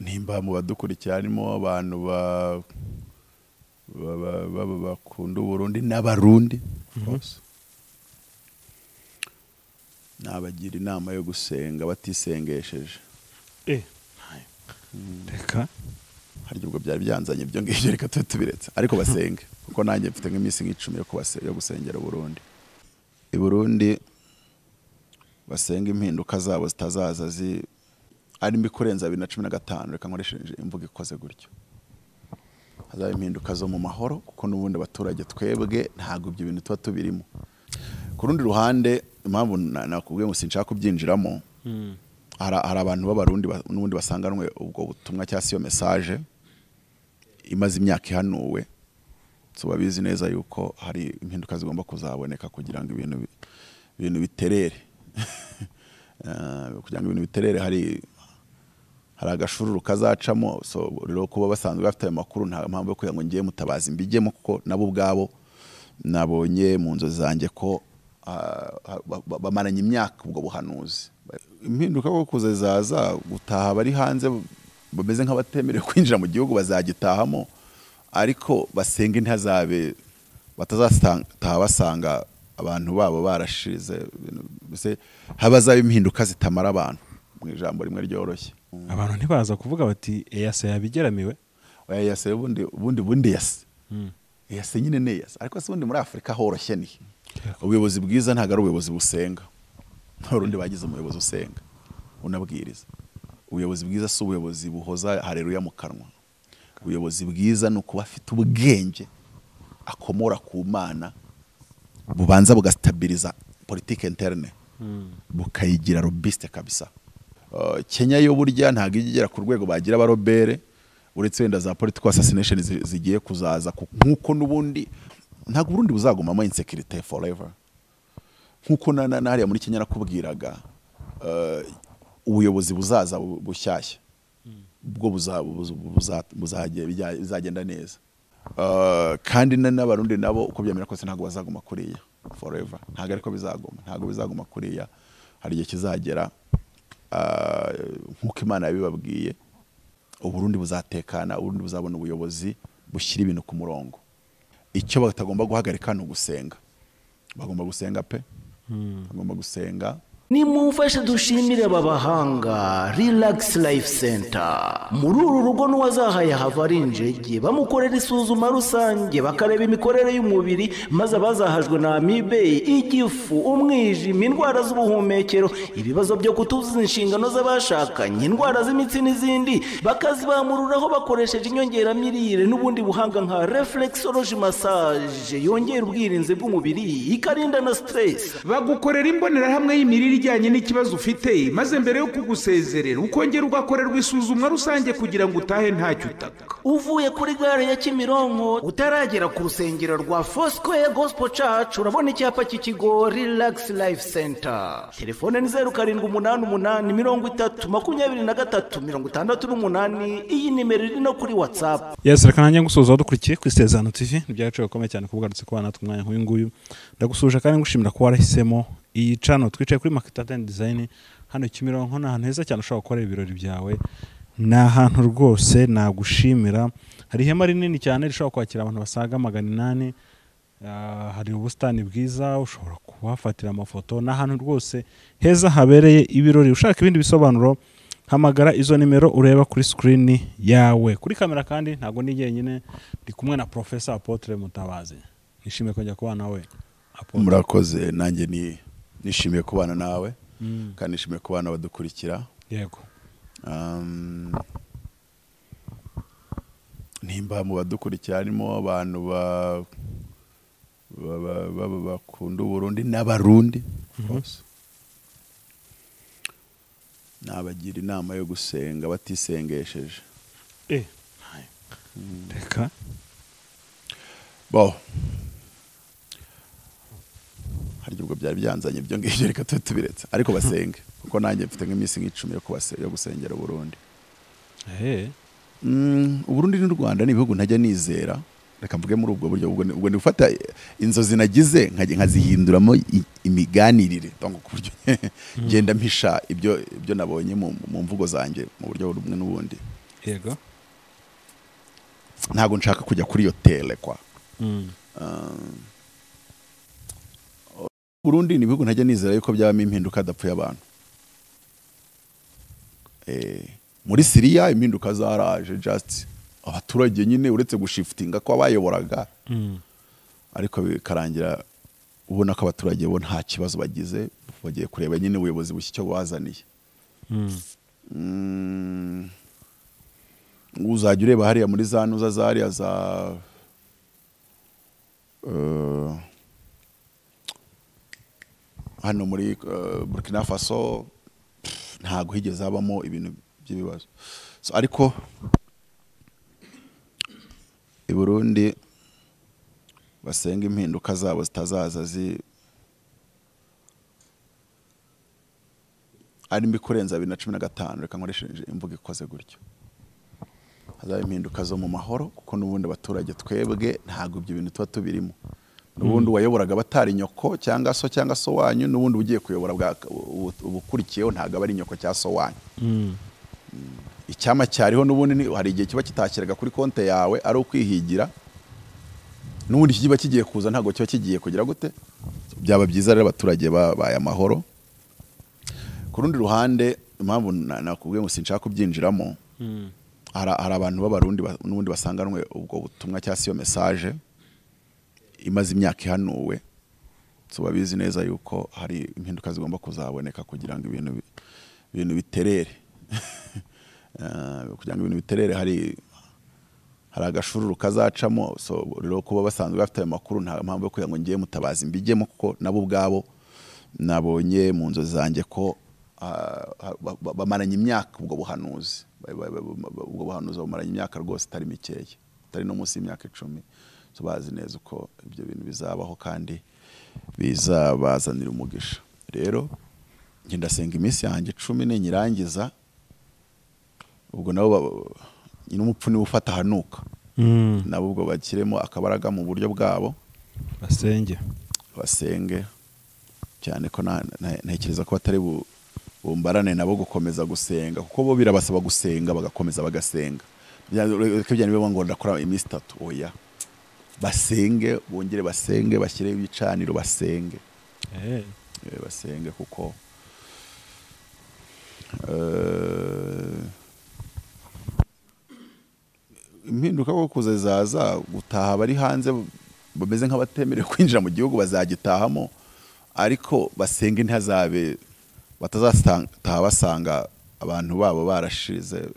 Nimba mu badukurikira harimo abantu bakunda Uburundi n'Abarundi, nabagira inama yo gusenga batisengesheje. Reka harya ubwo byari byanzanye ibyo ngibyo, reka tube tubiretse, ariko basenge kuko nanjye mfite nk'iminsi nk'icumi yo gusengera Burundi. I Burundi basenga impinduka zabo zitazaza ari mbi kurenza 2015. Reka nkoreshe imvugo ikoze gutyo, hazaba impinduka zo mu mahoro, kuko n'ubundi abaturage twebwe ntabwo ibyo bintu tuba tubirimo. Ku rundi ruhande, impamvu nakubwiye ngo sinshaka kubyinjiramo, hari abantu b'Abarundi n'ubundi basanganwe ubwo butumwa cyangwa se iyo message imaze imyaka ihanuwe, so babizi neza yuko hari impinduka zigomba kuzaboneka kugira ngo ibintu biterere. Kugira ngo ibintu biterere hari agashururu kazacamo. So rero kuba basanzwe bafite ayo makuru, nta mpamvu yo kugira ngo ngiye Mutabazi mbijyemo, kuko nabo ubwabo nabonye mu nzozi zanjye ko bamaranye imyaka ubwo buhanuzi. Impinduka ko kuzaza gutaha bari hanze bameze nk'abatemerewe kwinjira mu gihugu bazagitahamo, ariko basenge ntihazabe batazataha basanga abantu babo barashize. Mbese habazaba impinduka zitamara abantu, mu ijambo rimwe ryoroshye. Abantu ntibaza kuvuga bati EAC yabigeramiwe. Oya, EAC ubundi EAC. EAC nyine ni EAC, ariko se ubundi muri Afurika horoshye ni ubuyobozi bwiza, ntabwo ari ubuyobozi busenga. Abarundi bagize umuyobozi usenga unabwiriza. Ubuyobozi bwiza si ubuyobozi buhoza haleluya mu kanwa. Ubuyobozi bwiza ni ukuba afite ubwenge akomora ku Mana, bubanza bugastabiriza politique interne, bukayigira robuste kabisa. Kenya yo burya ntabwo igera ku rwego bagira abarobere, uretse wenda za political assassination zigiye kuzaza, nkuko n'ubundi ntabwo Burundi buzagumamo insecurity forever. Nkuko na hariya muri Kenya nakubwiraga, ubuyobozi buzaza bushyashya bwo bizagenda neza. Kandi n'Abarundi nabo uko byamera kose ntabwo bazaguma kuriya forever, ntabwo ariko bizaguma, ntabwo bizaguma kuriya. Hari igihe kizagera, nkuko Imana yabibabwiye, Uburundi buzatekana, Uburundi buzabona ubuyobozi bushyira ibintu ku murongo. Icyo batagomba guhagarika ni ugusenga. Bagomba gusenga pe, bagomba gusenga. Nimumfashe dushimire aba bahanga Relax Life Center. Muri uru rugo n'uwazahaye hava ari injege, bamukorera isuzuma rusange, bakareba imikorere y'umubiri, maze abazahajwe na amibe, igifu, umwijima, indwara z'ubuhumekero, ibibazo byo kutuzuza inshingano z'abashakanye, indwara z'imitsi n'izindi, bakazibamururaho bakoresheje inyongeramirire n'ubundi buhanga nka reflexology massage yongera ubwirinzi bw'umubiri, ikarinda na stress. Bagukorera imbonerahamwe y'imirire ijyanye n'ikibazo ufite, maze mbere yo kugusezerera ukongera ugakorerwa isuzumwa rusange kugira ngo utahe ntacyo utaka. Uvuye kuri gare ya Kimironko utaragera ku rusengero rwa Foursquare Gospel Church, urabona icyapa cy'ikigo Relax Life Center. Telefone ni 0788 30 23 68. Iyi nimero iri no kuri WhatsApp. Yes, reka nanjye ngusuhuza dukurikiye ku Isezerano TV. Ni byagaciro gakomeye cyane kubugarutse kubana natwe umwanya nk'uyu nguyu. Ndagusuje kandi ngushimira kuba warahisemo iyi channel. Twicaye kuri Market and Design hano Kimironko, ni ahantu heza cyane ushobora gukorera ibirori byawe. Ni ahantu rwose nagushimira. Hari ihema rinini cyane rishobora kwakira abantu basaga 800. Hari ubusitani bwiza ushobora kuhafatira amafoto. Ni ahantu rwose heza habereye ibirori. Ushaka ibindi bisobanuro hamagara izo nimero ureba kuri screen yawe. Kuri kamera kandi ntago ni jyenyine, ndi kumwe na Professor Apotre Mutabazi. Nishimiye kongera kubana nawe Apotre. Murakoze, nanjye ni nishimiye kubana nawe, kandi nishimiye kubana abadukurikira. Yego. Nimba mu badukurikira harimo abantu bakunda Uburundi n'Abarundi, nabagira inama yo gusenga batisengesheje. Reka bo harya ubwo byari byanzanye ibyo ngibyo, reka tube tubiretse, ariko basenge kuko nanjye mfite nk'iminsi nk'icumi yo gusengera Burundi. Uburundi n'u Rwanda ni ibihugu ntajya nizera, reka mvuge muri ubwo buryo. Ubwo ni gufata inzozi nagize nkazihinduramo imiganirire, donc ku buryo ngenda mpisha ibyo nabonye mu mvugo zanjye mu buryo bumwe n'ubundi. Yego. Ntabwo nshaka kujya kuri iyo tele kwa. Burundi ni ibihugu ntajya nizera yuko byabamo impinduka adapfuye abantu. Muri Syria impinduka zaraje, just abaturage nyine uretse gushiftinga ko abayoboraga, ariko bikarangira ubona ko abaturage bo nta kibazo bagize, bagiye kureba nyine ubuyobozi bushya icyo bwazaniye. Uzajya ureba hariya muri za nuza zariya za hano muri Burkina Faso ntago higeze habamo ibintu by'ibibazo. So, ariko i Burundi basenga impinduka zabo zitazaza ari mbi kurenza 2015. Reka nkoreshe imvugo ikoze gutyo, hazaba impinduka zo mu mahoro, kuko n'ubundi abaturage twebwe ntago ibyo bintu tuba tubirimo. N'ubundi wayoboraga batari nyoko cyangwa so cyangwa so wanyu, n'ubundi ugiye kuyobora ubukurikiyeho ntago aba ari nyoko cyangwa so wanyu. Icyama cyariho n'ubundi hari igihe kiba kitakiraga kuri konte yawe ari ukwihigira, n'ubundi kiba kigiye kuza ntago kiba kigiye kugira gute. Byaba byiza rero abaturage babaye amahoro. Ku rundi ruhande, impamvu nakubwiye ngo sinshaka kubyinjiramo, hari abantu b'abarundi n'ubundi basanganwe ubwo butumwa cyangwa se iyo message imaze imyaka ihanuwe, so babizi neza yuko hari impinduka zigomba kuzaboneka kugira ngo ibintu biterere. Kugira ngo ibintu biterere hari agashururu kazacamo. So rero kuba basanzwe bafite ayo makuru nta mpamvu yo kugira ngo ngiye mutabaza imbijyemo, kuko nabo ubwabo nabonye mu nzozi zanjye ko bamaranye imyaka ubwo buhanuzi, ubwo buhanuzi bamaranye imyaka rwose itari mikeya, itari no munsi y'imyaka 10. So bazi neza uko ibyo bintu bizabaho kandi bizabazanira umugisha. Rero njye ndasenga iminsi yanjye 10 ninyirangiza, ubwo nabo nyine umupfu niwe ufata hanuka, nabo ubwo bakiremo akabaraga mu buryo bwabo, basenge cyane ko ntekereza ko batari bumbarane nabo gukomeza gusenga, kuko bo birabasaba gusenga bagakomeza bagasenga. Reka byane biba ngo ndakora iminsi 3, oya, basenge bongere basenge, bashyire ibicaniro basenge, basenge, kuko impinduka ko kuzaza gutaha bari hanze bameze nk'abatemerewe kwinjira mu gihugu bazagitahamo, ariko basenge ntihazabe batazataha basanga abantu babo barashize,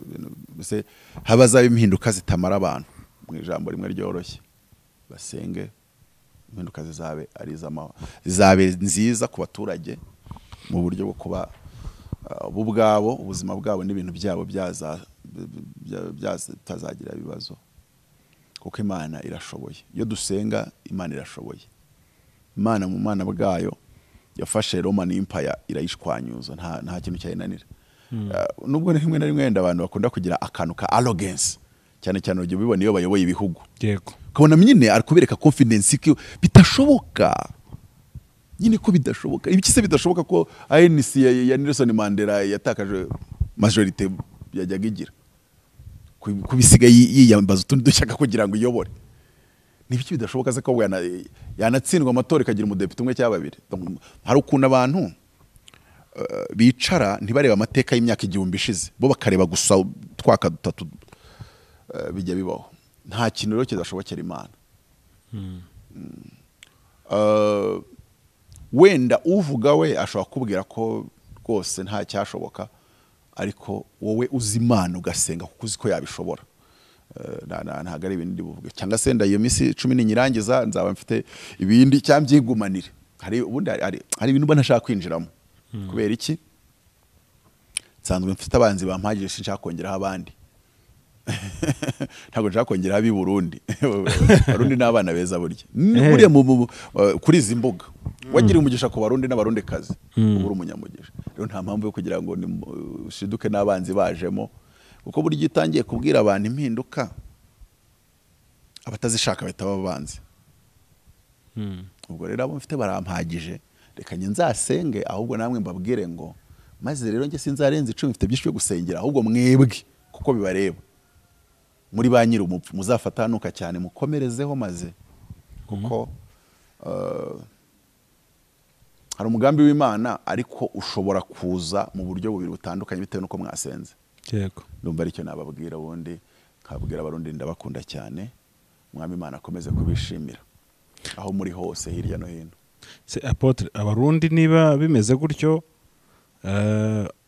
mbese habazabe impinduka zitamara abantu. Mu ijambo rimwe ryoroshye, basenge impinduka zizabe ari iz'amahoro, zizabe nziza ku baturage mu buryo bwo kuba bo ubwabo ubuzima bwabo n'ibintu byabo byatazagira ibibazo, kuko Imana irashoboye. Iyo dusenga Imana irashoboye. Imana mu mana bwayo yafashe Roman Empire irayishwanyuza, nta kintu cyayinanira. Nubwo rimwe na rimwe abantu bakunda kugira akantu ka arrogance, cyane cyane ujye ubibona iyo bayoboye ibihugu. Yego. Ukabona nyine ari kubereka confidence ko bitashoboka, nyine ko bidashoboka. Ibiki se bidashoboka ko ANC ya Nelson Mandela yatakaje majorité yajyaga igira, kubisiga yiyambaza utundi dushyaka kugira ngo iyobore? Nibiki bidashoboka se ko yanatsindwa amatora ikagira umudepite umwe cyangwa babiri? Hari ukuntu abantu bicara ntibareba amateka y'imyaka 1000 ishize, bo bakareba gusa twaka dutatu, bijya bibaho. Nta kintu rero kidashobokera Imana. Wenda uvuga we ashobora kubwira ko rwose nta cyashoboka, ariko wowe uzi Imana ugasenga kuko uzi ko yabishobora. Ntago ari ibindi buvuge, cyangwa se nda iyo minsi 10 ninyirangiza nzaba mfite ibindi cyambyigumanire. Hari ubundi hari ibintu mba ntashaka kwinjiramo. Kubera iki? Nsanzwe mfite abanzi bampagije, sinshaka kongeraho abandi. Ntabwo nshaka kongeraho ab'i Burundi. Abarundi n'abana beza burya. Buriya kuri izi mbuga wagira umugisha ku Barundi n'abarundi kazi, ubura umunyamugisha. Rero nta mpamvu yo kugira ngo ushiduke n'abanzi bajemo, kuko burya iyo utangiye kubwira abantu impinduka abatazishaka bahita baba abanzi. Ubwo rero abo mfite barampagije, reka njye nzasenge, ahubwo namwe mbabwire ngo maze rero njye sinzarenza 10 mfite byinshi byo gusengera, ahubwo mwebwe kuko bibareba. Muri ba nyiri umupfu muzafatanuka cyane, mukomerezeho maze, kuko hari umugambi w'Imana, ariko ushobora kuza mu buryo bubiri butandukanye bitewe n'uko mwasenze. Yego. Ndumva aricyo nababwira. Ubundi nkabwira Abarundi ndabakunda cyane, Umwami Imana akomeze kubishimira aho muri hose hirya no hino. Se Apotre, Abarundi niba bimeze gutyo,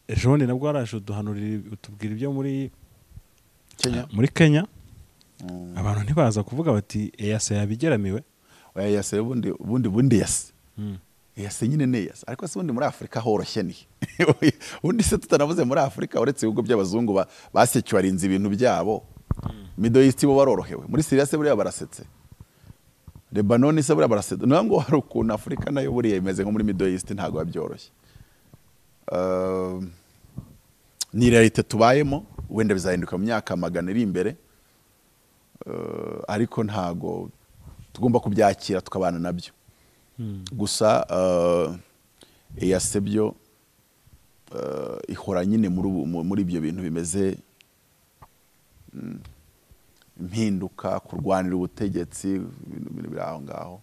ejo bundi nabwo waraje uduhanurira, utubwira ibyo muri Kenya. Muri Kenya. Abantu ntibaza kuvuga bati EAC yabigeramiwe? Oya, EAC ubundi EAC, EAC nyine ni EAC. Ariko se ubundi muri Afurika horoshye ni ubundi se tutanavuze muri Afurika, uretse ibihugu by'abazungu basecurinze ibintu byabo, Middle East bo barorohewe, muri Syria se buriya barasetse, Lebanon se buriya barasetse. Niyo ngo hari ukuntu Afurika nayo buriya imeze nko muri Middle East, ntabwo biba byoroshye. Ni réalité tubayemo, wenda bizahinduka mu myaka magana iri imbere, ariko ntago tugomba kubyakira tukabana nabyo gusa. EAC byo ihora nyine muri ibyo bintu bimeze impinduka, kurwanira ubutegetsi, ibintu biri aho ngaho,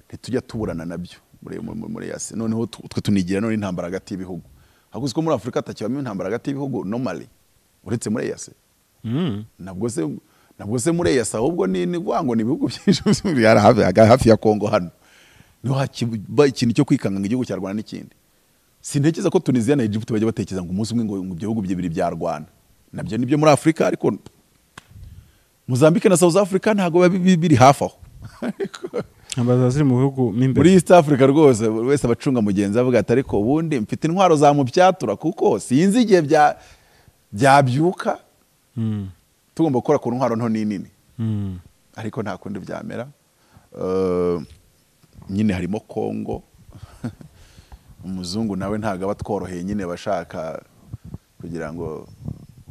ntitujya tuburana nabyo muri EAC. Noneho twe tunigira none intambara hagati y'ibihugu. Ahubwo uzi ko muri Afurika hatakibamo intambara hagati y'ibihugu normally, uretse muri EAC? Nabwo se muri EAC ahubwo ni ukuvuga ngo ni ibihugu byinshi biri hafi ya Kongo hano, niho hakiba ikintu cyo kwikanga ngo igihugu cya Rwanda n'ikindi. Sintekereza ko Tunisia na Egypt bajya batekereza ngo umunsi umwe ngo ibyo bihugu bibiri byarwana. Nabyo nibyo muri Afurika, ariko Mozambique na South Africa ntabwo biba biri hafi aho. Intambara ziri mu bihugu mo imbere. Muri East Africa rwose buri wese abacunga mugenzi, avuga ati: "Ariko ubundi mfite intwaro za mupyatura, kuko sinzi igihe byabyuka." Tugomba gukora ku ntwaro nto n'inini, ariko nta kundi byamera. Nyine harimo Kongo, umuzungu nawe ntabwo aba atworoheye nyine, bashaka kugira ngo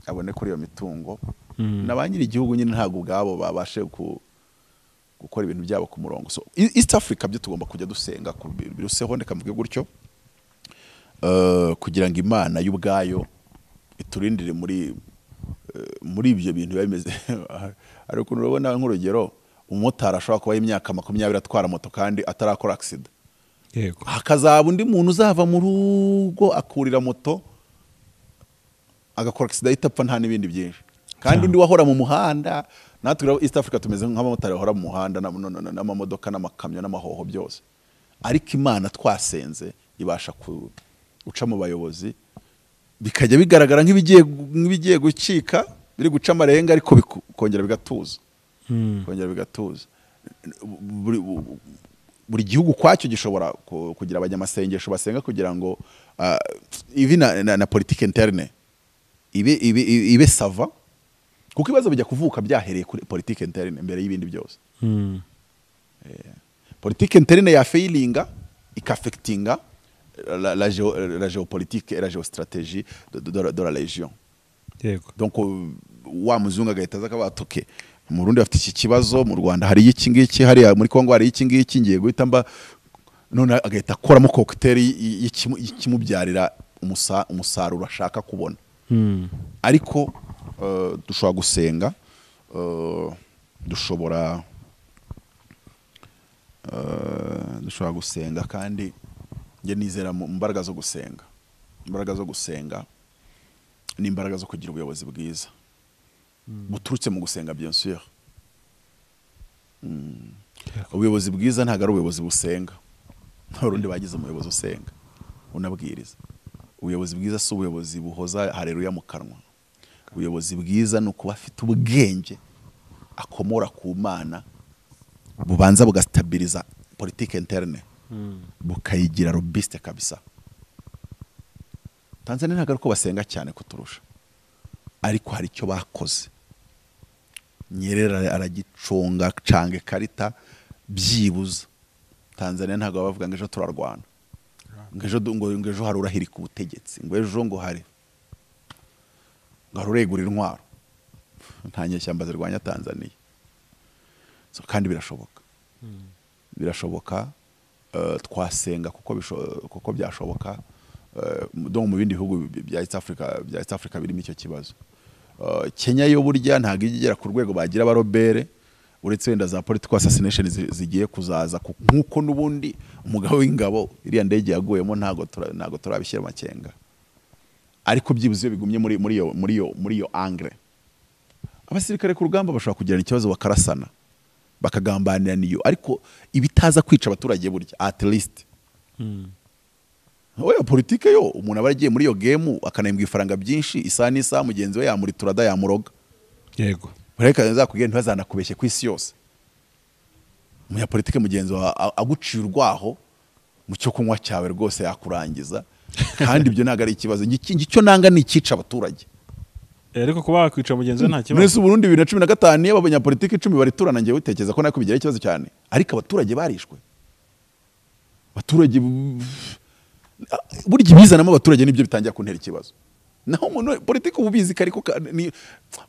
abone kuri iyo mitungo. Na ba nyiri igihugu nyine ntabwo ubwabo babashe gukora ibintu byabo ku murongo. So East Africa byo tugomba kujya dusenga ku biruseho, ndeka mvuge gutyo, kugira ngo Imana y'ubwayo iturindire muri ibyo bintu biba bimeze. Hari ukuntu urabona, nk'urugero, umumotari ashobora kuba imyaka 20 atwara moto kandi atarakora accident, hakazaba undi muntu uzava mu rugo akurira moto agakora accident, ahita apfa, nta n'ibindi byinshi. Kandi undi wahora mu muhanda, natwe rero East Africa tumeze nk'abamotari bahora mu muhanda n'amamodoka n'amakamyo n'amahoho byose. Ariko Imana twasenze ibasha guca mu bayobozi, bikajya bigaragara nk'ibigiye gucika, biri guca amarenga, ariko bikongera bigatuza, kongera bigatuza. Buri gihugu kwacyo gishobora kugira abanyamasengesho basenga kugira ngo ivi na politique interne ibe ça va, kuko ibibazo bijya kuvuka byahereye kuri politique interne mbere y'ibindi byose. Politique interne ya failinga ikaffectinga la géopolitique et la géostratégie de la région. Donc wa muzungu agahita aza akavuga ati: "Okay, mu Burundi bafite iki kibazo, mu Rwanda hari iki ngiki, hariya muri Kongo hari iki ngiki, ngiye guhita mba." None agahita akoramo cocktail y'ikimubyarira umusaruro ashaka kubona. Ariko dushobora gusenga, dushobora gusenga, kandi njye nizera mu mbaraga zo gusenga. Imbaraga zo gusenga ni imbaraga zo kugira ubuyobozi bwiza buturutse mu gusenga, bien sûr. Ubuyobozi bwiza ntabwo ari ubuyobozi busenga. Abarundi bagize umuyobozi usenga unabwiriza. Ubuyobozi bwiza si ubuyobozi buhoza hareruya mu kanwa. Ubuyobozi bwiza ni ukuba afite ubwenge akomora ku Mana, bubanza bugastabiriza politique interne, bukayigira robuste kabisa. Tanzania ntabwo ari uko basenga cyane kuturusha, ariko hari icyo bakoze. Nyerere aragiconga canga ikarita. Byibuza Tanzania ntabwo baba bavuga ngo ejo turarwana, ngo ejo ngo ejo hari urahirika ubutegetsi, ngo ejo ngo hari uregura intwaro. Nta nyeshyamba zirwanya Tanzania. So, kandi birashoboka, birashoboka, twasenga kuko byashoboka. Donc mu bindi bihugu bya East Africa birimo icyo kibazo. Kenya yo burya ntabwo ijya igera ku rwego bagira abarobere, uretse wenda za political assassination zigiye kuzaza, nk'uko n'ubundi umugabo w'ingabo iriya ndege yaguyemo ntabwo turabishyira amakenga, ariko byibuze iyo bigumye muri iyo angle, abasirikare ku rugamba bashobora kugirana ikibazo, bakarasana, bakagambanira niyo, ariko ibitaza kwica abaturage burya at least. Oya, politike yo umuntu aba agiye muri iyo game akanahembwa ifaranga byinshi, isaha n'isaha mugenzi we yamuritura da, yamuroga. Reka nzakubwire, ntibazanakubeshye ku isi yose, umunyapolitike mugenzi wawe aguciye urwaho mu cyo kunywa cyawe rwose yakurangiza, kandi ibyo ntabwo ari ikibazo. Icyo nanga ni icyica abaturage. Ariko kuba wakwica mugenzi we nta kibazo. Mwese Burundi 2015 iyo abanyapolitike 10 bariturana, ngewe utekereza ko nako bigira ikibazo cyane, ariko abaturage barishwe. Abaturage burya ibizanamo abaturage nibyo bitangira kuntera ikibazo. Naho umuntu politiki uba ubizi ko ariko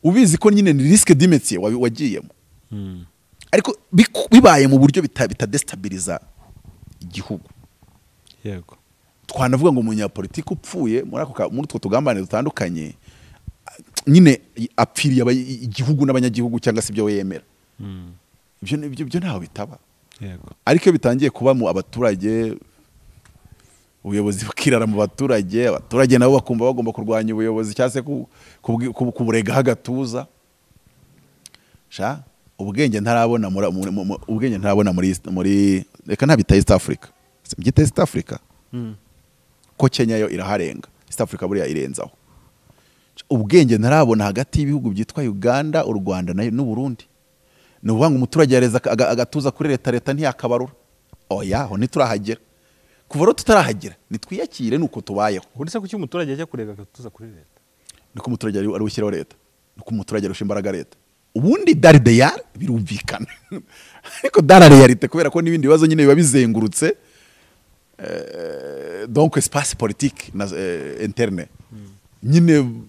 ubizi ko nyine ni risque du métier wagiyemo, ariko bibaye mu buryo bitadestabiliza igihugu. Twanavuga ngo umunyapolitiki upfuye muri utwo tugambane dutandukanye nyine apfiriye igihugu n'abanyagihugu cyangwa se ibyo we yemera. Ibyo ntaho bitaba. Ariko iyo bitangiye kuba mu abaturage, ubuyobozi bukirara mu baturage, abaturage nabo bakumva bagomba kurwanya ubuyobozi cyangwa se kuburegaho agatuza, sha ubwenge ntarabona ubwenge ntarabona muri reka ntabita East Africa, mbyita East Africa, ko Kenya yo iraharenga, East Africa buriya irenzaho. Ubwenge ntarabona hagati y'ibihugu byitwa Uganda, u Rwanda n'u Burundi, ni ukuvuga ngo umuturage yareza agatuza kuri leta, leta ntiyakabarura. Oya, aho ntiturahagera. Kuva rero tutarahagera, nitwiyakire nuko tubayeho. Ubundi se kuki umuturage ajya kurega agatuza kuri leta? Niko umuturage ari ushyiraho leta, niko umuturage arusha imbaraga leta. Ubundi dans l'idéal birumvikana, ariko dans la réalité, kubera ko n'ibindi bibazo nyine biba bizengurutse, donc espace politique na interne nyine,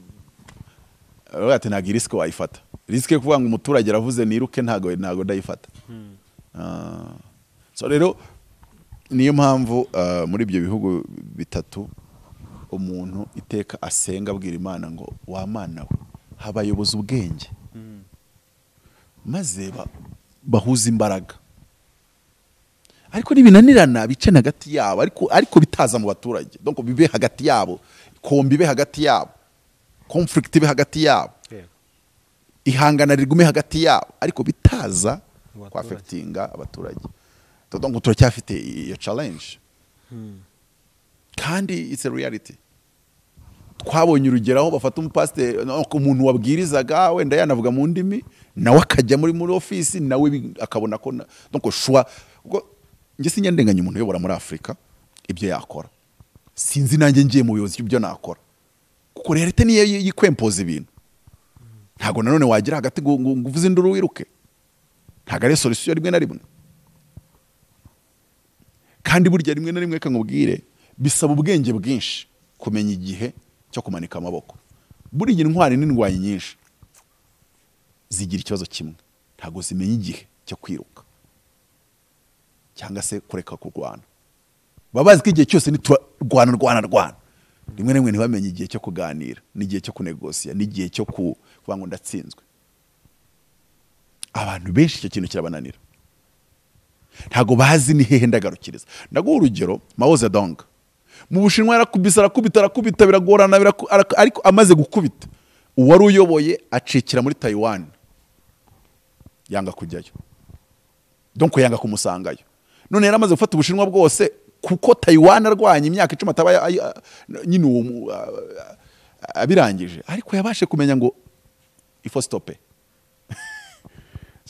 baravuga ati ntabwo risque wayifata, risque yo kuvuga ngo umuturage aravuze niruke, ntabwo ndayifata. So rero niyo mpamvu muri ibyo bihugu bitatu umuntu iteka asenga abwira Imana ngo: "Wa Mana we, habayoboza ubwenge maze bahuze imbaraga, ariko nibinanirana bicane hagati yabo, ariko bitaza mu baturage." Donc bibe hagati yabo, combat ibe hagati yabo, conflict ibe hagati yabo, ihangana rigume hagati yabo, ariko bitaza Mu baturage. kwaffectinga abaturage. Donc turacyafite iyo challenge, kandi it's a reality. Twabonye urugero aho bafata umupasiteri, no, umuntu wabwirizaga wenda yanavuga mu ndimi, nawe akajya muri ofisi, nawe akabona ko donc choix. Ubwo njye sinjya ndenganya umuntu uyobora muri Afurika ibyo yakora, sinzi nanjye ngiye mu buyobozi ibyo nakora, kuko réalité niyo yikwempoza ibintu. Ntabwo nanone wagira hagati ngo uvuze induru wiruke, ntabwo ari solution rimwe na rimwe. Kandi burya rimwe na rimwe, reka nkubwire, bisaba ubwenge bwinshi kumenya igihe cyo kumanika amaboko. Buriya intwari n'indwanyi nyinshi zigira ikibazo kimwe: ntabwo zimenya igihe cyo kwiruka cyangwa se kureka kurwana. Baba bazi ko igihe cyose niturwana, rwana, rwana. Rimwe na rimwe ntibamenye igihe cyo kuganira n'igihe cyo kunegosiya n'igihe cyo kuvuga ngo ndatsinzwe. Abantu benshi icyo kintu kirabananira, ntabwo bazi ni hehe ndagarukiriza. Ndaguha urugero: Mao Zedong mu Bushinwa yarakubise, arakubita, arakubita, biragorana, ariko amaze gukubita, uwari uyoboye acikira muri Taiwan, yanga kujyayo, donc yanga kumusangayo. None yari amaze gufata Ubushinwa bwose, kuko Taiwan arwanya imyaka 10 ataba nyine uwo abirangije, ariko yabashe kumenya ngo il faut stopper.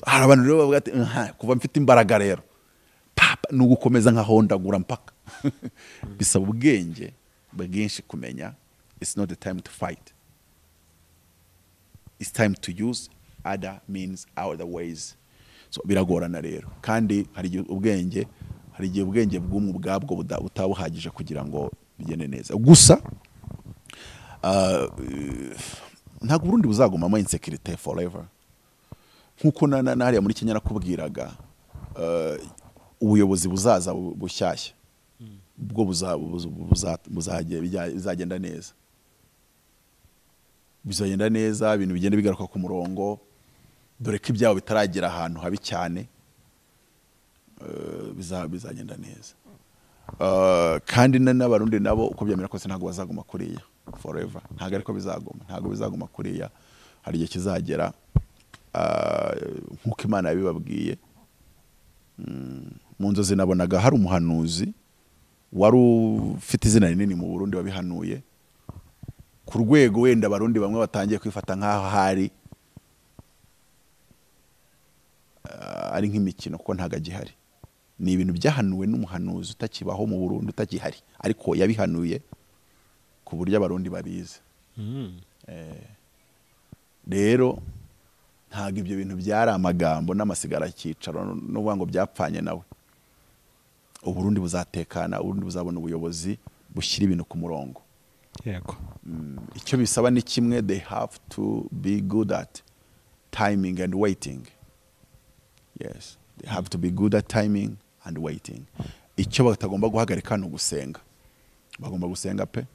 Hari abantu rero bavuga ati: "Aha, kuva mfite imbaraga rero papa ni ugukomeza nkahondagura mpaka." Bisaba ubwenge bwinshi kumenya it's not the time to fight, it's time to use other means, other ways. So biragorana rero, kandi hari igihe ubwenge bw'umwe ubwabwo butaba buhagije kugira ngo bigende neza. Gusa ntabwo Burundi buzagumamo insécurité forever, nkuko na hariya muri Kenya nakubwiraga, ubuyobozi buzaza bushyashya bwo bizagenda neza. Bizagenda neza, ibintu bigenda bigaruka ku murongo, dore ko ibyabo bitaragera ahantu habi cyane. Bizagenda neza. Kandi n'Abarundi nabo uko byamera kose ntabwo bazaguma kuriya forever, ntabwo ariko bizaguma, ntabwo bizaguma kuriya. Hari igihe kizagera nk'uko Imana yabibabwiye. Mu nzozi nabonaga hari umuhanuzi wari ufite izina rinini mu Burundi wabihanuye ku rwego wenda Abarundi bamwe batangiye kwifata nk'aho hari ari nk'imikino, kuko ntabwo agihari. Ni ibintu byahanuwe n'umuhanuzi utakibaho mu Burundi, utakihari, ariko yabihanuye ku buryo Abarundi babizi. Rero ntabwo ibyo bintu byari amagambo n'amasigara cyicaro n'uvuga ngo byapfanye nawe. Uburundi buzatekana, Uburundi buzabona ubuyobozi bushyira ibintu ku murongo. Yego. Icyo bisaba ni kimwe, they have to be good at timing and waiting. Yes, they have to be good at timing and waiting. Icyo batagomba guhagarika ni ugusenga. Bagomba gusenga pe.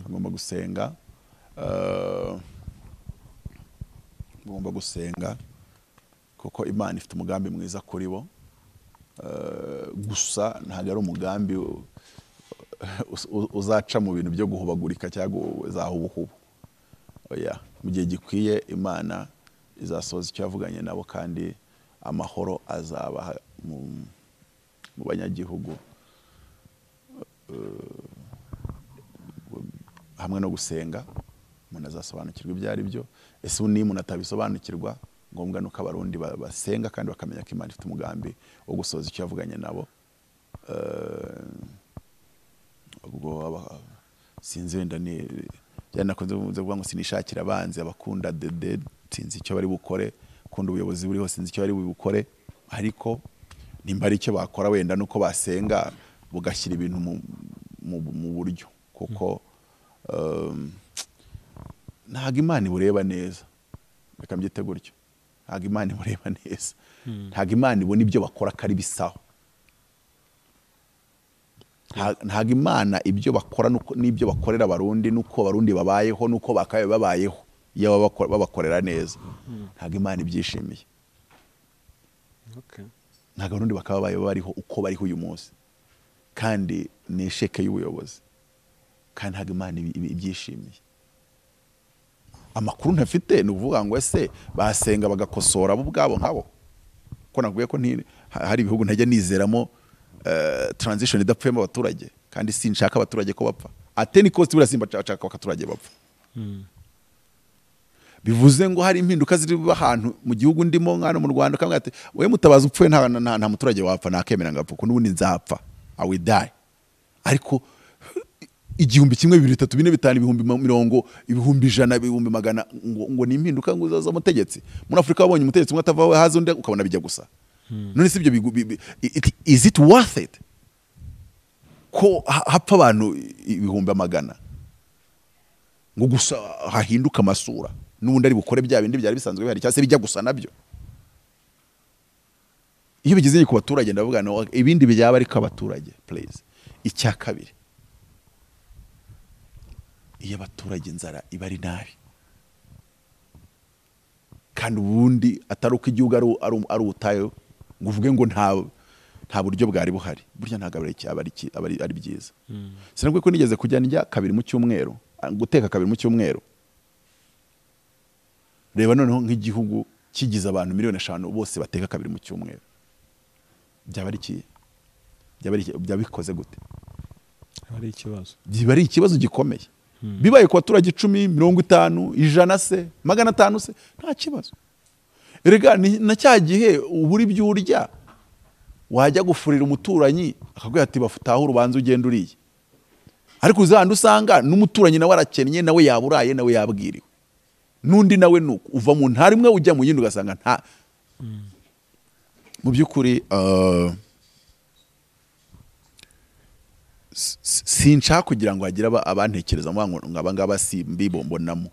Bagomba gusenga. Bagomba gusenga kuko Imana ifite umugambi mwiza kuri bo. Gusa ntabwo ari umugambi uzaca mu bintu byo guhubagurika cyangwa zahubuhubu. Oya, mu gihe gikwiye Imana izasohoza icyo yavuganye nabo, kandi amahoro azaba mu banyagihugu. Hamwe no gusenga umuntu azasobanukirwa ibyo ari byo. Ese ubu niba umuntu atabisobanukirwa, ngombwa nuko Abarundi basenga kandi bakamenya ko Imana ifite umugambi wo gusohoza icyo yavuganye nabo. Ubwo sinzi wenda ni byanakunze kuvuga ngo sinishakira abanzi, abakunda dede sinzi icyo bari bukore, kunda ubuyobozi buriho sinzi icyo bari bukore, ariko nimba ari icyo bakora wenda nuko basenga bugashyira ibintu mu buryo, kuko ntabwo Imana ibureba neza. Reka mbyite gutyo, ntabwo Imana ibureba neza. Ntabwo Imana ibona ibyo bakora ko ari bisaho. Ntabwo Imana ibyo bakora n'ibyo bakorera Abarundi n'uko Abarundi babayeho n'uko bakabaye babayeho iyo babakorera neza, ntabwo Imana ibyishimiye. Ntabwo Abarundi bakaba bariho uko bariho uyu munsi, kandi ni esheke y'ubuyobozi, kandi ntabwo Imana ibyishimiye. Amakuru ntafite ni ukuvuga ngo ese basenga bagakosora bo ubwabo nkabo, ko navuye ko hari ibihugu ntajya nizeramo transition idapfuyemo abaturage, kandi sinshaka abaturage ko bapfa. At any cost buriya simba nshaka ko abaturage bapfa. Bivuze ngo hari impinduka ziri ahantu mu gihugu ndimo nkano mu Rwanda, kamwe ati we Mutabazi upfuye nta muturage wapfa, nakemera ngapfa kuko n'ubundi nzapfa, I will die. Ariko 1000, 2, 3, 4, 5, 50,000, 100,000, 100,000 ngo ni impinduka ngo uzaza umutegetsi. Muri Afrika wabonye umutegetsi umwe atavaho haza undi ukabona bijya gusa. None si ibyo is it worth it ko hapfa abantu 100,000 ngo gusa hahinduka amasura, n'ubundi ari bukore bya bindi byari bisanzwe bihari cyangwa se bijya gusa nabyo? Iyo bigeze ku baturage ndavuga no ibindi byaba ariko abaturage please. Icya kabiri, iyo abaturage inzara iba ari nabi, kandi ubundi atari uko igihugu ari ubutayu ngo uvuge ngo nta buryo bwari buhari, burya ntabwo ari byiza. Sinabwo ko nigeze kujya ndya kabiri mu cyumweru, guteka kabiri mu cyumweru. Reba noneho nk'igihugu kigize abantu 5,000,000 bose bateka kabiri mu cyumweru, byaba ari iki? Byaba bikoze gute? Ari ikibazo, biba ari ikibazo gikomeye. Bibaye ku baturage 10, 50, 100 se, 500 se, nta kibazo. Erega na cya gihe ubura ibyo urya, wajya gufurira umuturanyi akakubwira ati bafutaho urubanza ugenda uriye, ariko uzahandi usanga n'umuturanyi nawe arakennye, nawe yaburaye, nawe yabwiriwe, n'undi nawe nuko uva mu ntara imwe ujya mu yindi ugasanga nta. Mu by'ukuri sinshaka kugira ngo hagire abantekereza ngo aba ngaba si mbibombonamo,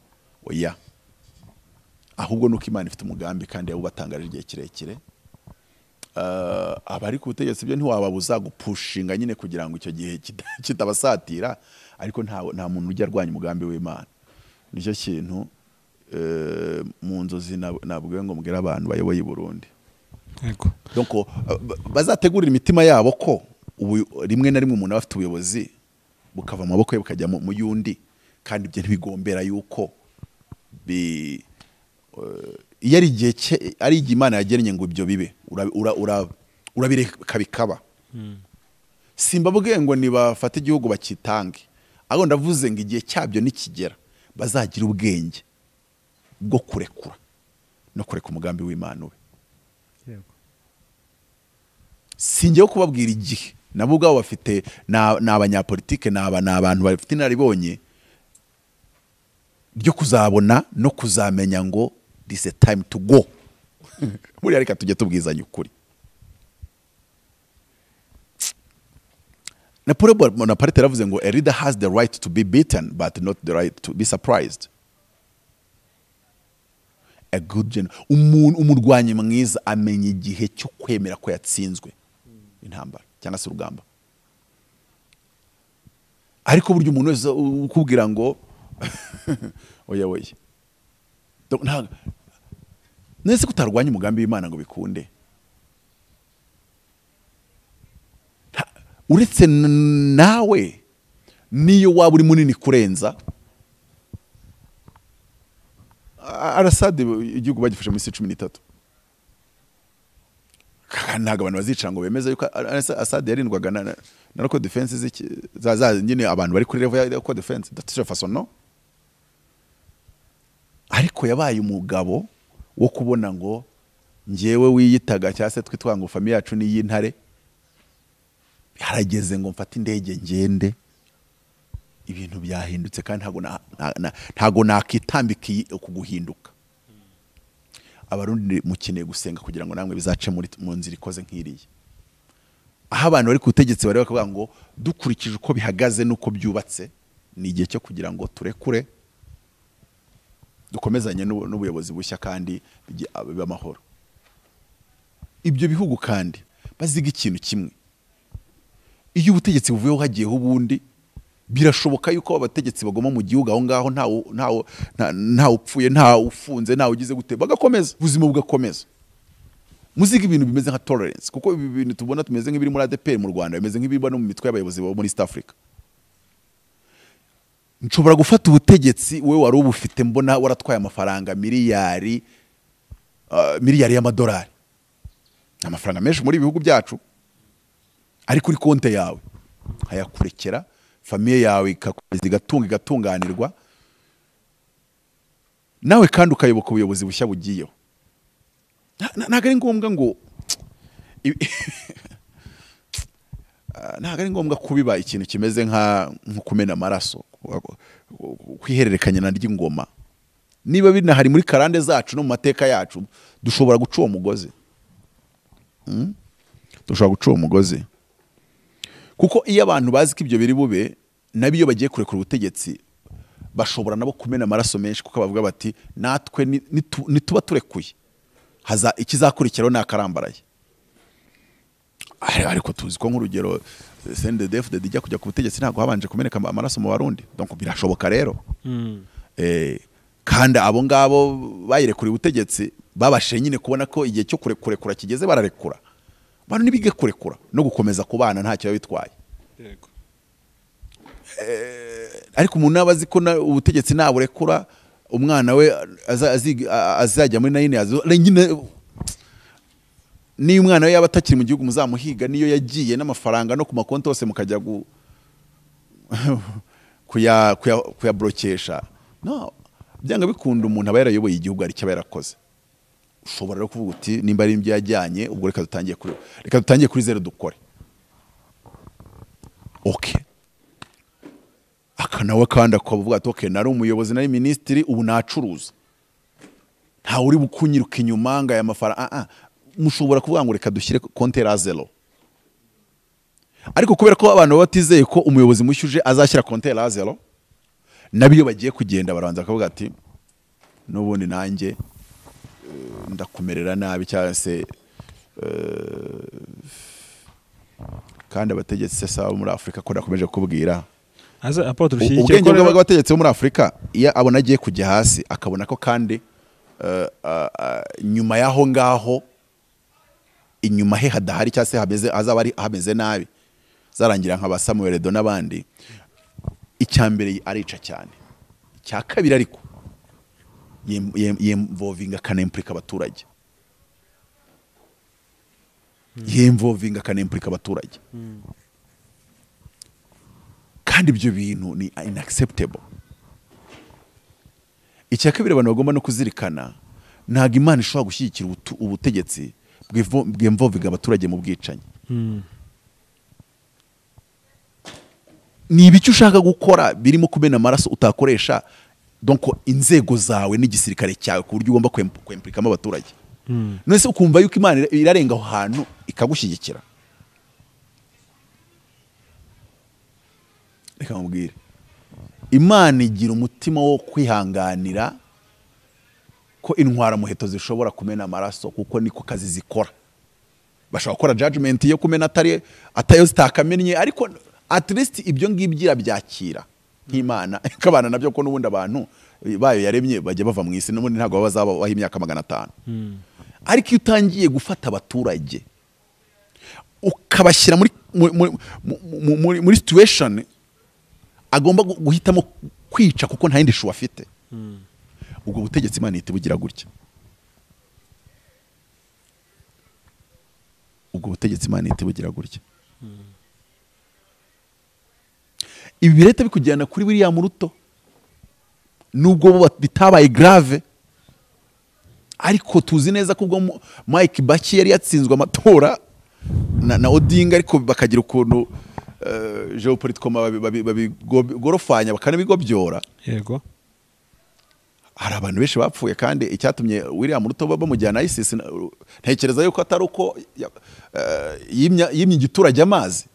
oya, ahubwo nuko Imana ifite umugambi kandi yawubatangarije igihe kirekire. Abari ku butegetsi byo ntiwababuza gupushinga nyine kugira ngo icyo gihe kitabasatira, ariko nta muntu ujya arwanya umugambi w'Imana. Nicyo kintu mu nzozi nabwiwe ngo mbwire abantu bayoboye i Burundi. Yego. Donc bazategurira imitima yabo ko rimwe na rimwe umuntu aba afite ubuyobozi bukava mu maboko ye bukajya mu yundi, kandi ibyo ntibigombera yuko iyo ari igihe ari igihe Imana yagennye ngo ibyo bibe, urabireka bikaba. Simbabwiye ngo nibafate igihugu bakitange, ahubwo ndavuze ngo igihe cyabyo nikigera bazagira ubwenge bwo kurekura no kureka umugambi w'Imana ube. Yego. Singiye kubabwira igihe, nabo ubwabo bafite ni abanyapolitike, ni abantu bafite inararibonye ryo kuzabona no kuzamenya ngo this is time to go. Buriya reka tujye tubwizanya ukuri. Napoleon Bonaparte yaravuze ngo a leader has the right to be beaten but not the right to be surprised. A good general, umurwanyi mwiza amenya igihe cyo kwemera ko yatsinzwe intambara cyangwa se urugamba. Ariko buryo umuntu wese ukubwira ngo oya oya, nese kutarwanya umugambi w'Imana ngo bikunde. Uretse nawe niyo waba uri munini kurenza Arasade, igihugu bagifashe muri 13. Ntabwo abantu bazicara ngo bemeze yuko Assad yarindwaga na local defense za nyine abantu bari kuri level ya local defense that's façon no. Ariko yabaye umugabo wo kubona ngo njyewe wiyitaga cyangwa se twitwa ngo famille yacu ni y'intare, harageze ngo mfate indege ngende, ibintu byahindutse kandi ntago nakitambika kuguhinduka. Abarundi mukeneye gusenga kugira ngo namwe bizace mu nzira ikoze nk'iriya. Aho abantu bari ku butegetsi bari bakavuga ngo dukurikije uko bihagaze n'uko byubatse, ni igihe cyo kugira ngo turekure dukomezanye n'ubuyobozi bushya kandi bibe amahoro. Ibyo bihugu kandi baziga ikintu kimwe, iyo ubutegetsi buvuyeho hagiyeho ubundi, birashoboka yuko abategetsi bagoma mu gihugu aho ngaho nta upfuye, nta ufunze, nta ugize gute, bagakomeza ubuzima bugakomeza. Muziga ibintu bimeze nka tolerance, kuko ibi bintu tubona tumeze nk'ibiri muri ADPR mu Rwanda, bimeze nk'ibiba no mu mitwe y'abayobozi bo muri East Africa. Nshobora gufata ubutegetsi we wari ubufite mbona waratwaye amafaranga miliyari y'amadolari, amafaranga menshi muri ibihugu byacu, ari kuri konte yawe hayakurekera, famiye yawe ikakomeza igatunga igatunganirwa, nawe kandi ukayoboka ubuyobozi bushya bugiyeho. Ntabwo ari ngombwa ngo ntabwo ari ngombwa kubiba ikintu kimeze nka kumena amaraso, kwihererekanya na ry'ingoma. Niba binahari muri karande zacu no mu mateka yacu, dushobora guca uwo mugozi. Dushobora guca uwo mugozi, kuko iyo abantu bazi ko ibyo biri bube, nabi iyo bagiye kurekura ubutegetsi bashobora nabo kumena amaraso menshi, kuko bavuga bati natwe nituba turekuye haza ikizakurikiraho nakarambaraye. Ariko tuzi ko nk'urugero CNDD-FDD ijya kujya ku butegetsi ntabwo habanje kumeneka amaraso mu Barundi, donc birashoboka rero. Kandi abo ngabo bayirekuriye ubutegetsi babashe nyine kubona ko igihe cyo kurekura kigeze, bararekura. Abantu nibige kurekura no gukomeza kubana ntacyo bitwaye. Yego. Ariko umuntu abazi ko ubutegetsi naburekura umwana we azajya muri nayine nyine, niyo umwana we yaba atakiri mu gihugu muzamuhiga, niyo yagiye n'amafaranga no ku makonti hose mukajya kuyabrokesha. No, byanga bikunda umuntu aba yarayoboye igihugu ari cyo aba yarakoze. Ushobora rero kuvuga uti nimba ari ibyo yajyanye, ubwo reka dutangiye kuri zero dukore. Okay. Akanawe kandi akavuga ati okay, nari umuyobozi, nari minisitiri, ubu nacuruza, nta uri bukunyiruka inyuma ngo aya mafaranga. Mushobora kuvuga ngo reka dushyire konti ya zero, ariko kubera ko abantu batizeye ko umuyobozi mushyuje azashyira konti ya zero, nabiyo bagiye kugenda barabanza bakavuga ati n'ubundi nanjye ndakumerera nabi, cyangwa se kandi abategetsi se saba muri Afrika ko nakomeje kubwira Aza apotre ushyigikiye Ubwenge ko rero- bw'abategetsi bo muri Afurika, iyo abona agiye kujya hasi, akabona ko kandi nyuma y'aho ngaho inyuma he hadahari cyangwa se hameze, hazaba ari hameze nabi, zarangira nka ba Samuel Edo n'abandi. Icya mbere arica cyane, icya kabiri ariko yinvolvinga akanempurika abaturage, yinvolvinga akanempurika abaturage. Kandi ibyo bintu ni unacceptable. Icya kabiri abantu bagomba no kuzirikana, ntabwo Imana ishobora gushyigikira ubutegetsi bwinvolvinga abaturage mu bwicanyi. Ni ibiki ushaka gukora birimo kumena amaraso utakoresha donc inzego zawe n'igisirikare cyawe ku buryo ugomba kwempurikamo abaturage? None se ukumva yuko Imana irarenga aho hantu ikagushyigikira? Reka nkubwire, Imana igira umutima wo kwihanganira ko intwara muheto zishobora kumena amaraso, kuko niko kazi zikora. Bashobora gukora judgment yo kumena atari atayo zitakamenye, ariko at least ibyo ngibyo irabyakira nk'Imana ikabana nabyo, ko n'ubundi abantu bayo yaremye bajya bava mu isi, n'ubundi ntabwo baba bazabaho imyaka 500. Ariko iyo utangiye gufata abaturage ukabashyira muri situation agomba guhitamo kwica kuko nta yindi shuwa afite, ubwo butegetsi Imana ihita ibugira gutya. Ubwo butegetsi Imana ihita ibugira gutya. Ibi birahita bikujyana kuri William Ruto, nubwo bo bitabaye grave, ariko tuzi neza ko ubwo Mike Kibaki yari yatsinzwe amatora na Odinga, ariko bakagira ukuntu geopolitiquement babigorofanya bakanabigobyora. Hari abantu benshi bapfuye, kandi icyatumye William Ruto bamujyana ISIS, ntekereza yuko atari uko yimye igiturage amazi.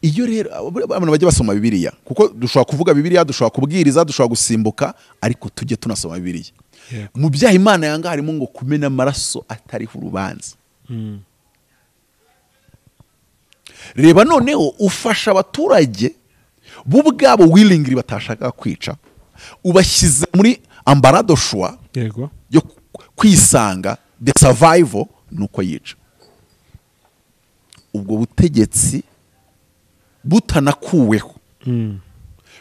Iyo rero abantu bajya basoma Bibiliya, kuko dushobora kuvuga Bibiliya, dushobora kubwiriza, dushobora gusimbuka, ariko tujye tunasoma Bibiliya. Mu byaha Imana yanga harimo ngo kumena amaraso atariho urubanza. Reba noneho ufasha abaturage bo ubwabo willingly batashaka kwica, ubashyize muri embarras du choix yo kwisanga, the survival nuko yica. Ubwo butegetsi butanakuweho,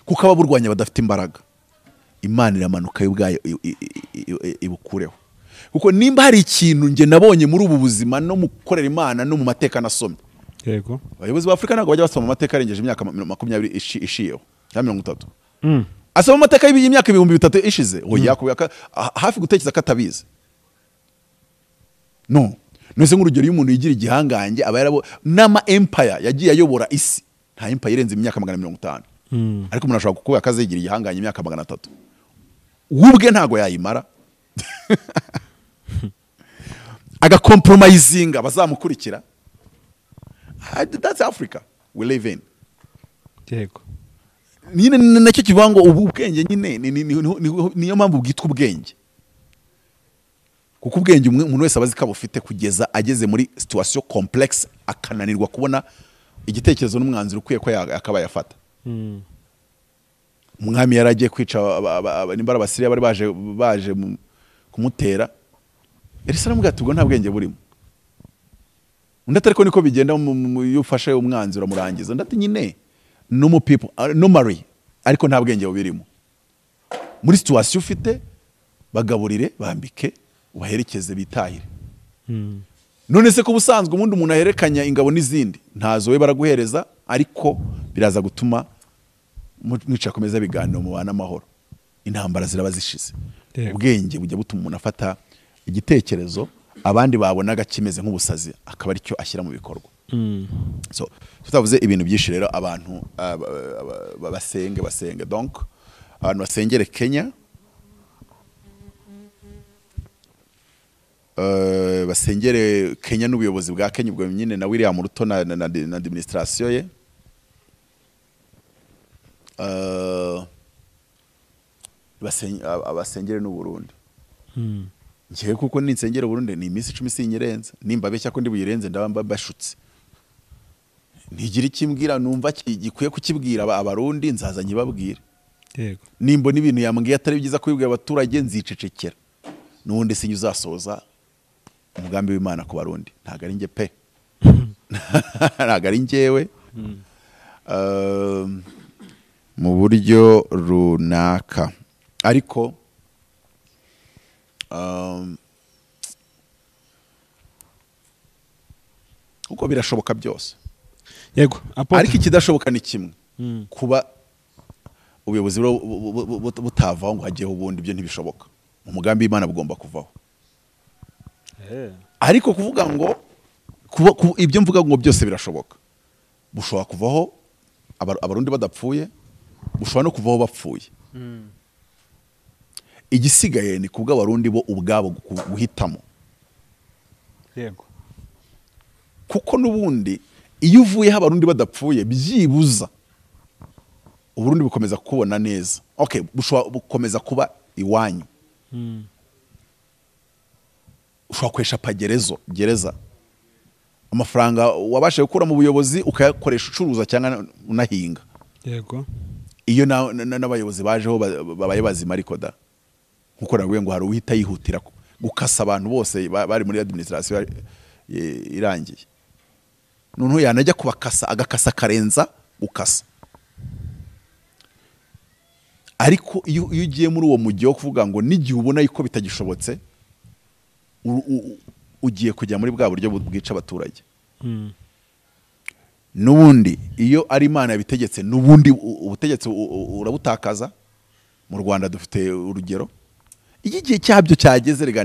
kuko ababurwanya badafite imbaraga, Imana iramanuka yo ubwayo ibukureho. Kuko nimba hari ikintu nge nabonye muri ubu buzima no mu gukorera Imana no mu mateka nasomye, abayobozi ba Afurika ntabwo bajya basoma amateka arengeje imyaka 20 ishiyeho cyangwa 30. Asoma amateka y'imyaka 3000 ishize, oya, hafi gutekereza ko atabizi. No, nose nk'urugero iyo umuntu yigira igihangange aba yarabo n'ama empire yagiye ayobora isi, nta empire irenze imyaka 150. Ariko umuntu ashobora kuba akazigira igihangange imyaka 300, we ubwe ntago yayimara, agakompromisinga bazamukurikira. That's Africa we live in. Nyine nacyo kivuga ngo ubu ubwenge nyine niyo mpamvu bwitwa ubwenge, kuko ubwenge umuntu wese aba azi ko abufite kugeza ageze muri situation complexe akananirwa kubona igitekerezo n'umwanzuro ukwiye ko akaba yafata. Umwami yari agiye kwica nimba ari Abasiriya bari baje kumutera, Elisa aramubwira ati ubwo nta bwenge burimo. Undi ati ariko niko bigenda iyo ufashe umwanzuro uramurangiza. Undi ati nyine no mu people, no marry, ariko nta bwenge bubirimo. Muri situation ufite bagaburire, bambike, ubaherekeze bitahire. None se ko ubusanzwe ubundi umuntu aherekanya ingabo n'izindi ntazo we baraguhereza, ariko biraza gutuma mwica komeza biganiro mubana amahoro, intambara ziraba zishize. Ubwenge bujya butuma umuntu afata igitekerezo abandi babonaga kimeze nk'ubusazi akaba aricyo ashyira mu bikorwa. So tutavuze ibintu byinshi rero, abantu basenge, basenge. Donc abantu basengere Kenya, basengere Kenya n'ubuyobozi bwa Kenya, ubwo nyine na William Ruto na administration ye. Abasengere n'u Burundi. Ngiye kuko ninsengera Burundi ni iminsi 10 sinyirenza, nimba beshya ko ndi buyirenze ndaba bashutse. Ntigira ikimbwira numva gikwiye kukibwira Abarundi, nzaza nkibabwire. Yego. Nimbona ibintu yambwiye atari byiza kubibwira abaturage, nzicecekera. N'ubundi sinjye uzasoza umugambi w'Imana ku Barundi, ntabwo ari njye pe, ntabwo ari njyewe. Mu buryo runaka, ariko kuko birashoboka byose. Yego, Apotre. Ariko ikidashoboka ni kimwe, kuba ubuyobozi butavaho ngo hajyeho ubundi, ibyo ntibishoboka. Umugambi w'Imana bugomba kuvaho. Ariko kuvuga ngo ibyo mvuga ngo byose birashoboka, bushobora kuvaho Abarundi badapfuye, bushobora no kuvaho bapfuye. Igisigaye ni kubwo Abarundi bo ubwabo guhitamo. Yego. Kuko n'ubundi iyo uvuyeho Abarundi badapfuye, byibuza Uburundi bukomeza kubona neza. Okay, bushobora bukomeza kuba iwanyu. Ushobora kwesha pagerezo gereza, amafaranga wabashe gukura mu buyobozi ukayakoresha ucuruza cyangwa unahinga. Yego. Iyo n'abayobozi bajeho babaye bazima, ariko da nkuko naguye ngo hari uhita yihutira gukasa abantu bose bari muri administration irangiye, noneho yanajya kubakasa agakasa karenza gukasa. Ariko iyo ugiye muri uwo mujyi wo kuvuga ngo n'igihe ubona yuko bitagishobotse, ugiye kujya muri bwa buryo bwica abaturage. N'ubundi iyo ari Imana yabitegetse, n'ubundi ubutegetsi urabutakaza. Mu Rwanda dufite urugero, iyo igihe cyabyo cyageze rega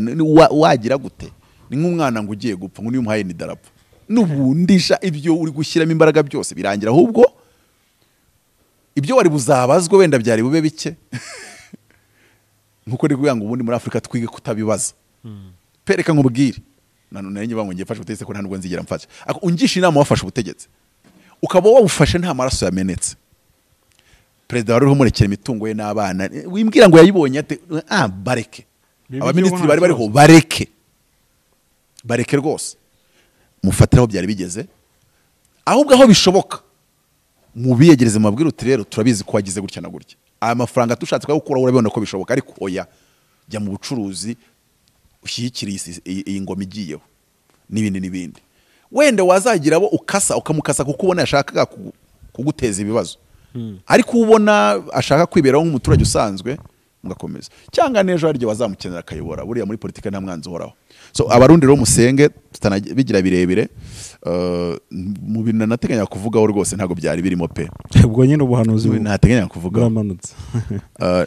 wagira gute? Ni nk'umwana ngo ugiye gupfa ngo niyo umuhaye ni darapo, n'ubundisha ibyo uri gushyiramo imbaraga byose birangira, ahubwo ibyo wari buzabazwe wenda byari bube bike. Nkuko ndi kuvuga ngo ubundi muri Afurika twige kutabibaza. Pereka nkubwire, nanone ngiye ngo ngiye mfashe ubutegetsi ko nta nubwo nzigera mfasha. Ako ungisha inama wafashe ubutegetsi ukaba wawufashe nta maraso yamenetse, perezida wari uriho umurekera imitungo ye n'abana, wimbwira ngo yayibonye ate? Bareke abaminisitiri bari bariho, bareke bareke rwose, mufatire aho byari bigeze, ahubwo aho bishoboka mubiyegereze, mubabwire uti rero turabizi ko wagize gutya na gutya, aya mafaranga tushatse kuyakuraho urabibona ko bishoboka, ariko oya, jya mu bucuruzi ushyigikire iyi ngoma igiyeho n'ibindi n'ibindi. Wenda wazagira abo ukasa ukamukasa kuko ubona yashakaga kuguteza ibibazo, ariko ubona ashaka kwiberaho nk'umuturage usanzwe, mugakomeza. Cyangwa n'ejo hari igihe wazamukenera akayobora. Buriya muri politike nta mwanzi uhoraho. So Abarundi rero musenge, tutanabigira birebire. Mu bintu nateganya kuvugaho rwose ntabwo byari birimo pe. Ubwo nyine ubuhanuzi nateganya kuvugaho buramanutse.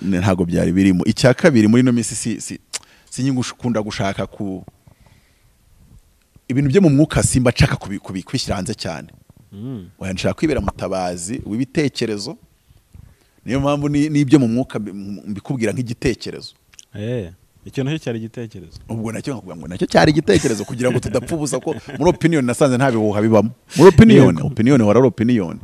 Ntabwo byari birimo. Icya kabiri, muri ino minsi si nyingukunda gushaka ku ibintu byo mu mwuka, simba nshaka kubishyira hanze cyane. Oya, nshaka kwibera mutabazi w'ibitekerezo. Niyo mpamvu n'ibyo mu mwuka mbikubwira nk'igitekerezo. Icyo nacyo cyari igitekerezo. Ubwo nacyo nkakuvuga ngo nacyo cyari igitekerezo kugira ngo tudapfa ubusa, ko muri opinion nasanze nta bihuha bibamo. Muri opinion, opinion wari opinion.